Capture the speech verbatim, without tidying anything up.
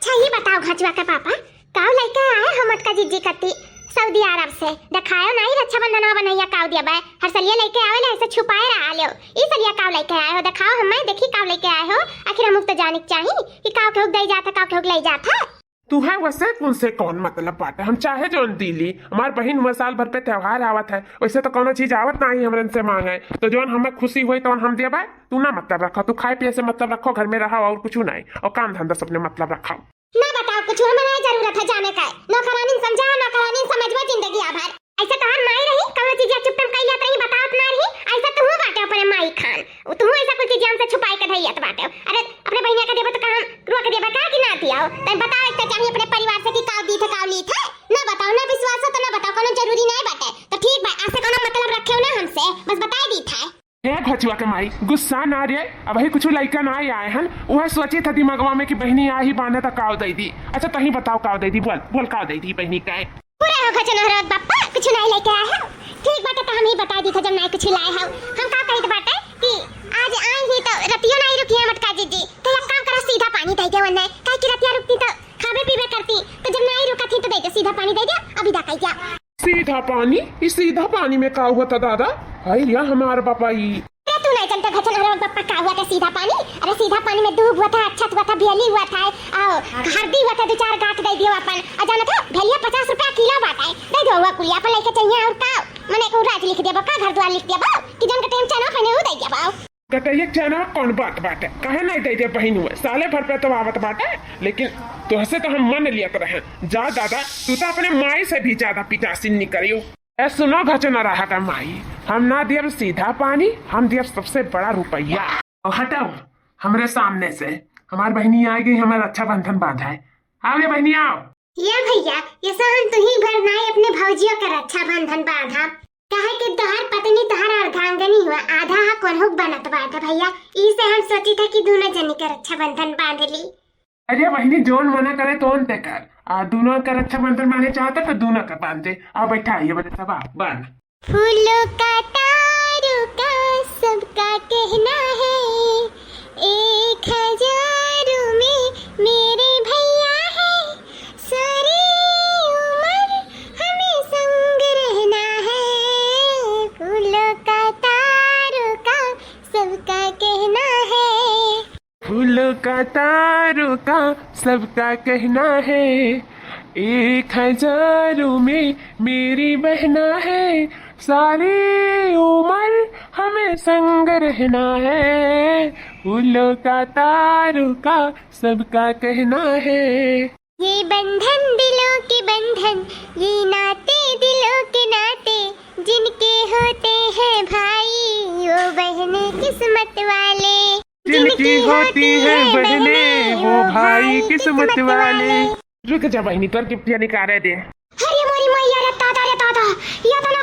अच्छा, ई बताओ घचवा के पापा, काव लइके आए हो मोटका जिज्जी कत्ती सऊदी अरब से? देखायो नाहीं रक्षाबंधनवा बनैया काव दिया बे। हर सलिया लइके आवे ले, ऐसे छुपाए रहा लेव। ई सलिया काव लइके आए हो? देखाओ हमें, देखी काव लइके आए हो। आखिर हमहू तो जाने के चाही कि काव केहू के दई जात है, काव केहू के लई जात है। तुहे वसे कुल से कौन मतलब बाटे? हम चाहे जौन दी ली, हमार बहिन हुआ साल भर पे त्योहार आवत है, वैसे तो कौनो चीज आवत नाहीं हमरन से मांगे। तो जौन हमें खुशी होई तौन हम देबे। तू ना मतलब रखो, तू खाए पिए से मतलब रखो, घर में रहो और कुछ नाहीं, और काम धंधा से अपने मतलब रखो। ना बताओ कुछ, हमें नाहीं जरूरत है जाने का। नौकरानी समझा, नौकरानी समझबो जिंदगी भर। ऐसे तोहार माई रही, कौनो चीज चुप्पे में कई लेत रही, बतावत ना रही। ऐसे तू बाटे अपने माई खान, तू ऐसा कुछ चीज हमसे छुपाई के धैयत बाटे। अरे अपने बहिनिया के देबो तो का हम रोक देबे का कि ना दियाओ? तै बताओ एक तो चाही अपने परिवार से कि काव दी थे, काव ली थे। ना बताओ, ना विश्वास हो तो ना बताओ, कौनो जरूरी नाहीं बाटे। तो ठीक बा, आज से कौनो मतलब रखे हो ना हमसे, बस बताई दी थे। ए घचुआ के माई, गुस्सा ना रे, अबही कुछ लइका ना आए हन, उहे सोची था दिमागवा में कि बहिनी आ ही बाने त काव दई दी। अच्छा तही बताओ काव दई दी, बोल बोल काव दई दी बहिनी का? पूरा हो घचन हरत बप्पा, कुछ नाहीं लइके आए हो। ठीक बाटे त हम ही बताई दी था जब नाहीं कुछ लाए हो। हम का कहित बाटे कि आज आई ही तो रतियो नाहीं रुकी है मोटका जिज्जी। तो एक काम करो, सीधा पानी दई दे वन्ने, काहे कि रतिया रुकती तो खाबे पीबे करती, तो जब नाहीं रुकत ही तो दई दे, सीधा पानी दई दे, अभी दा कही क्या। सीधा पानी? ई सीधा पानी में का हुआ था दादा? हाय या हमार बापा ई। अरे तू नाहीं जानते घचन हरत बप्पा का हुआ था सीधा पानी? अरे सीधा पानी में दूब हुआ था, अच्छत हुआ था, भेली हुआ था, और हरदी हुआ था, दो चार गांठ दई दियो अपन। और जाना था भेलिया पचास रुपया किलो बाटे, दई दो हुआ कुलिया अपन लइके चाहिए और का? मने को राज लिख देबो का, घर द्वार लिख देबो कि जन के टेम चनो पहने हो दई देबो। कटैया के चैनवा कौन बात बाटे, काहे नाहीं दे दे बहिन हुए, साले भर पे तो आवत बाटे, लेकिन तोहसे तो हम मन लियत रहे। जा दादा, तू तो अपने माई से भी ज्यादा पिटासिन निकलियो। ए सुनो घचना रहा का माई, हम ना दियब सीधा पानी, हम दियब सबसे बड़ा रुपया। और हटाओ हमरे सामने से, हमार बहिनी आ गई, हमार रक्षाबंधन बांधा है। आओ रे बहिनी आओ। ये भैया, ये सहन तुही भर नाई अपने भौजियों का रक्षाबंधन बांधा, काहे कि तोहार पत्नी तोहार अर्धांगिनी हुआ, आधा हा कोन्हुक बनत बाटे भैया, ई से हम सोची था कि दोनों जनी के रक्षाबंधन बांध ली। अरे बहिनी, जौन मना करे तौन ते कर, आ दोनों का रक्षाबंधन बांधे चाहता तो दोनों का बांध दे। आ बैठा ये बड़े सब आओ बांध। फूलों का तारों का सबका कहना है, एक हजारों में मेरे भैया है, सारी उम्र हमें संग रहना है। फूलों का तारों का सबका कहना है। फूलों का तारों का सबका कहना है, एक हजारों में मेरी बहना है, सारी उम्र हमें संग रहना है। फूलों का तारों का सबका कहना है। ये बंधन दिलों के बंधन, ये नाते दिलों के नाते, जिनके होते हैं भाई वो बहने किस्मत वाले। जिनकी होती है बहने वो भाई किस्मत वाले। रुक जा बहिनी, तोर गिफ्टिया निकाले दे। अरे मोरी मैया रे दादा रे दादा, ये तो